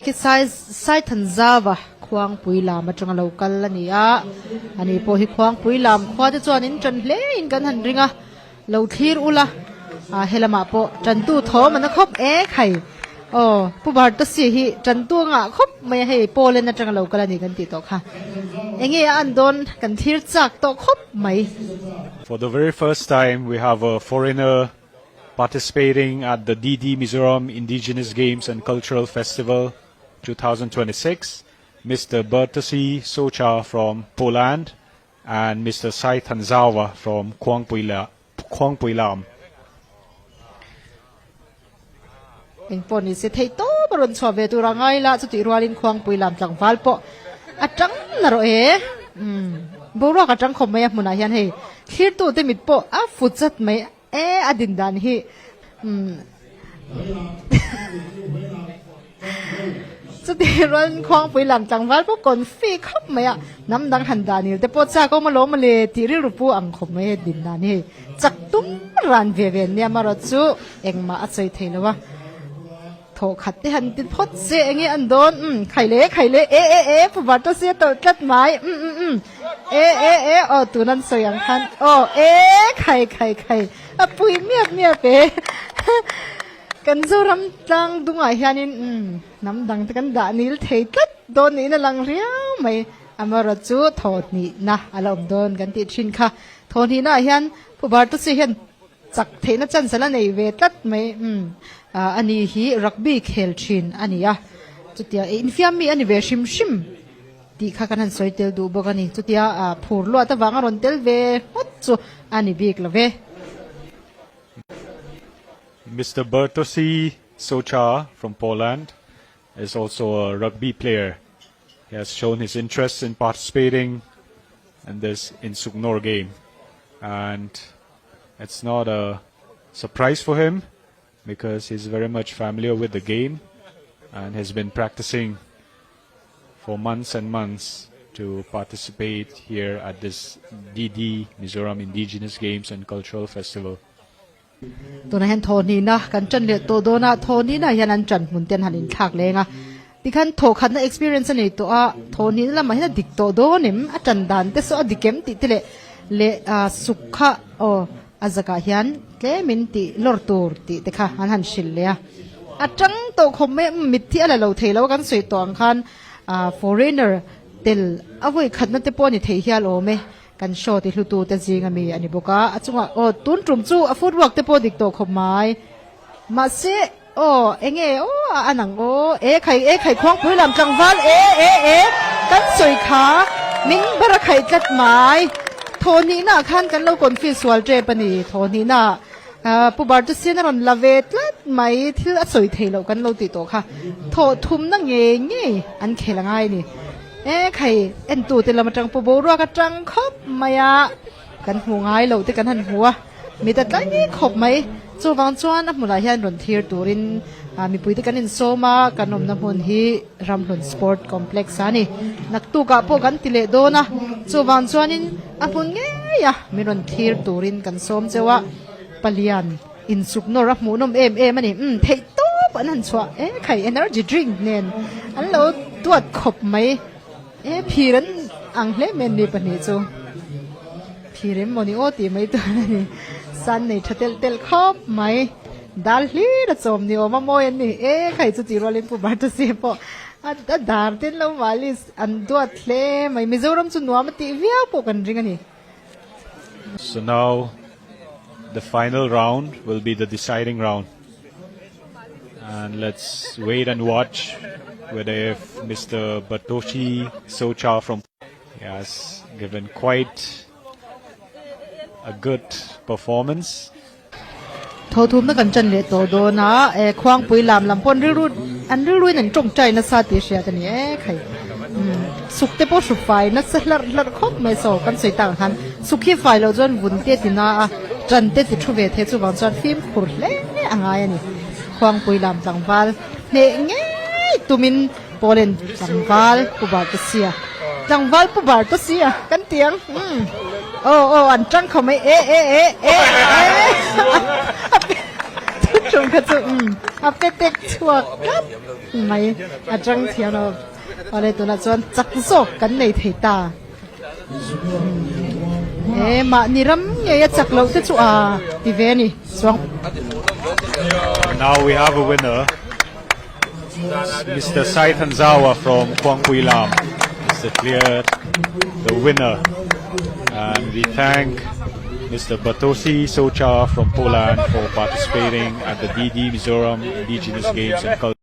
Khi Saithanzava Khuangpui lam atanga lo kal a ni a, ani pawh hi Khuangpui lam khua te chuan in tan hle in kan han ring a, lo thlir ula, ah helamah pawh tantu thawm an a khawp e khai. Aw Pu Bartasi hi tantu a ngah khawp mai a, hei Poland atanga lo kal a ni kan tih tawh kha. Enge a an dawn kan thlir chak tawh khawp mai. For the very first time we have a foreigner participating at the DD Mizoram Indigenous Games and Cultural Festival 2026, Mr. Bartosz Socha from Poland and Mr. Sai Thanzawa from Khuangpuilam. Eng pawh ni se theih tawp a rawn chhuah ve tur a ngai la, chutih rualin Khuangpuilam tlangval pawh a tang na rawh e. Umm, boruak a tang khawp mai a hmunah hian hei thlirtute mit pawh a fu chat mai E a din dan hi umm chuti rual khuangpui lam tlangval pawh confi khawp mai a hnam dang han dan il te pawh chak awm alawm mawle tih rilru pu ang khawp mai a din dan hi hei chak tum ran ve ve nia amarawh chu engmah a sawi thei lo a. Thaw khat te han ti phawt se enge an dawn umm khai le khai le e e e pu Barto sia tawlh tlat mai umm umm umm e e e aw tun an sawi ang khan aw e khai khai khai a pui miap miap e kan Zoram tlang dungah hianin umm hnam dang te kan dah nil thei tlat dawn niin a lang riau mai amaherawh chu thaw hnihna a la awm dawn kan tih thin kha thaw hnihna ah hian pu Barto sia hian Chak theihna chance a la nei ve tlat mai. Umm ani hi rugby khel thin a ni a, chutia infiam mi a ni ve hrim hrim tih kha kan han sawi tel duh bawk a ni. Chutia phur luat avanga rawn tel ve ngawt chu a ni bik lo ve. Mister Bartosz Socha from Poland is also a rugby player. He has shown his interest in participating in this Insuknor game and It's not a surprise for him because he's very much familiar with the game and has been practicing for months and months to participate here at this DD Mizoram Indigenous Games and Cultural Festival. Tunah hian thawhnihna kan ṭan leh tawh dawn a, thawhnihna hian an ṭan hmun ten han inthlak leng a, tikhan thawhkhatna experience a nei tawh a, thawhnihna lamah hian a dik tawh dawn em, a ṭan dan te saw a dik em tih te leh leh suk kha aw a zakah hian tlemin tih lawr tur tih te kha an han hrilh leh a, a ṭang tawh khawp mai a, mitthi a la lo thei lo a kan sawi tawh ang khan foreigner tel a vawi khatna te pawh a ni thei hial awm e. Kan show ti hlutu te zing ami a ni bawk a, a chungah aw tun tum chu a footwork te pawh dik tawh khawp mai. Mahse aw enge aw a an ang aw e khai e khai khuangpui lam tlangval e e e kan sawi kha min bar a khaih tlat mai. Thawhnihna ah khan kan lo confuse sual tep a ni, thawhnihna ah Pu Bartusian a rawn la ve tlat mai thil a sawi thei loh kan lo tih tawh kha thawh thumna ngei ngei an khel a ngai a ni. E khai, entute lam atang pu boruak atang khawp mai a, kan hmuh ngai loh te kan han hmu a, mit a tlai ngei khawp mai. Chuvang chuan a hmunah hian rawn thlir turin mipuite kan insawm a, kan awmna hmun hi Ramhlun Sport Complex a ni. Naktukah pawh kan ti leh dawn a, chuvang chuanin a hmun ngei a min rawn thlir turin kan sawm cheu a, palian Insuk nawr a hmuhnawm em em a ni. Umm theih tawp an han chhuah e khai energy drink nen an lo duat khawp mai e phir an ang hle mai an ni pahnih chu phir em mawni aw tih mai tur a ni sun nei tha telh telh khawp mai dal hlir a chawm ni awm a mawi an ni e khai chu tih rualin pu Bartase pawh a dar ten lo malis an duat hle mai Mizoram chu nuam a tih viau pawh kan ring a ni. So now the final round will be the deciding round. And let's wait and watch whether if Mr. Batoshi Socha from has given quite a good performance. Thothumna kan ṭan leh tawh dawn a, e Khuangpui lam lam pawh an rilru an rilruin an tawngtai nasa tih hriat a ni e khai. Umm suk te pawh hru fai nasa hlarh hlarh khawp mai saw kan sawi tak ang khan suk hi fai loh chuan vun te ti na a, ṭan te ti thu ve thei chuvang chuan fimkhur hle a ngai a ni. Khuangpui lam tlangval hneh ngei tumin Poland tlangval pu bar ta sia tlangval pu bar ta sia kan ti ang umm aw aw an tang kho mai e e e e e a thu tum kha chu umm a pe tek chhuak tlat mai a tang thiam lo. Awle tunah chuan chak zawk kan nei thei ta. He mahni ram ngei a chak loh te chu a ti ve a ni chuang. Now we have a winner, Mister Saithanzawa from Khuangpui Lam is declared the winner and we thank Mister Bartosz Socha from Poland for participating at the DD Mizoram Indigenous Games and Culture.